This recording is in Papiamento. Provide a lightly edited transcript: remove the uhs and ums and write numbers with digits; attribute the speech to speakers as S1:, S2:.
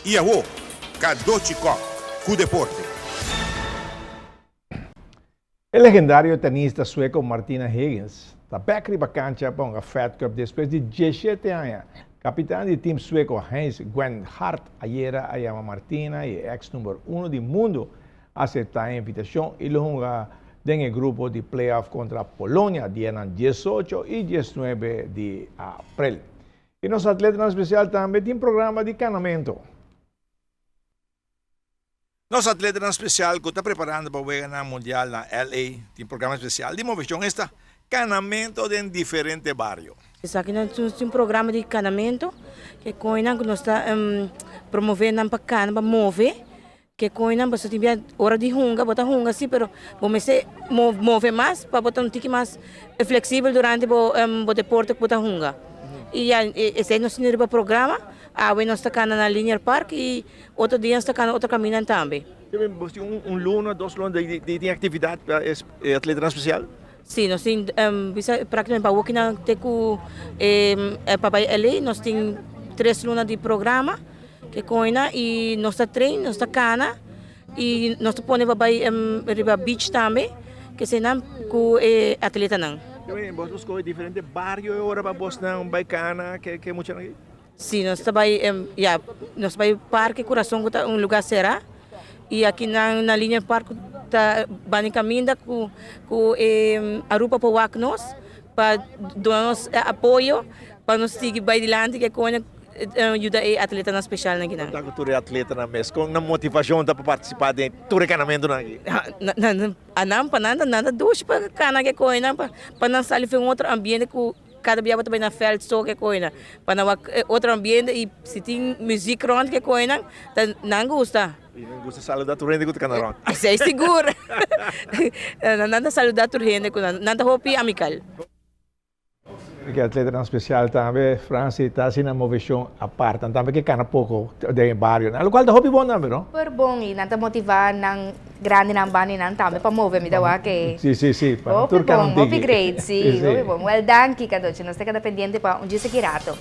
S1: I awo, Kadochi Kok ku deporte.
S2: E legendario tenista sueco Martina Hingis ta bek riba cancha pa hunga Fed Cup despues di 17 aña. Capitan di team sueco Heinz Guenthardt ayera a yama Martina y e ex number 1 di mundo a acepta e invitacion y lo hunga den e grupo di playoff contra Polonia dianan 18 y 19 di april. Y nos atletanan special tambe tin programa di canamento.
S1: Nos atletanan special cu ta preparando pa Weganan Mundial na LA tin programa special di movecion, esta canamento den diferente bario.
S3: Esaki nan tin un programa di canamento cu coinan cu nos ta promove nan pa cana, pa move, cu coinan pasobra tin bia ora di hunga bo ta hunga si, pero bo mester move mas pa bo ta un tiki mas flexibel durante bo deporte cu bo ta hunga. Y ya esey nos tin riba programa. Awe nos ta cana na Linear Park y otro dia nos ta cana otro caminda tambe.
S1: Bo tin un luna, 2 luna di actividad pa e atletanan special?
S3: Si, nos tin bisa practicamente pa awokinan te cu pa bay LA, nos tin 3 luna di programa cu coina y nos ta train, nos ta cana y nos ta pone pa bay riba beach tambe, cu eseynan cu e atletanan.
S1: Bo ta scoge diferente bario e ora pa bosnan bay cana cu e muchanan aki?
S3: Si, nos ta bay, ya, nos ta bay Parke Curason cu ta un lugar cera y aki na Linear Park ta bani caminda cu e Aruba por wak nos pa duna nos apoyo pa nos sigui bay dilanti cu coño yuda e atletanan special akinan.
S1: Con ta cu tur e atletanan mes? Con nan motivacion ta pa participa den tur e canamentonan aki?
S3: Anan pa nan ta nan ta dushi pa cana cu coño pa nan sali for un otro ambiente cu cada dia bo ta bay na veld so cu coño pa nan wak otro ambiente y si tin muziek rond cu coño ta nan gusta.
S1: Y nan gusta saluda tur hende cu ta cana rond.
S3: Esey sigur. Nan ta saluda tur hende cu nan, nan ta hopi amical.
S2: E atletanan special tambe, Franci, ta haciendo una movecion aparte. Tambe cu cana poco den bario. Lo cual ta hopi bon tambe, no?
S4: Super bon y nan ta motiva nan grandi nan bani nan tambe pa move mi ta wak e.
S2: Si, si, si. Pa
S4: Hopi
S2: tur
S4: bon, hopi
S2: tiki.
S4: Great, si, hopi bon. Well, danki, Kadochi. Nos ta keda pendiente pa un djis aki rato.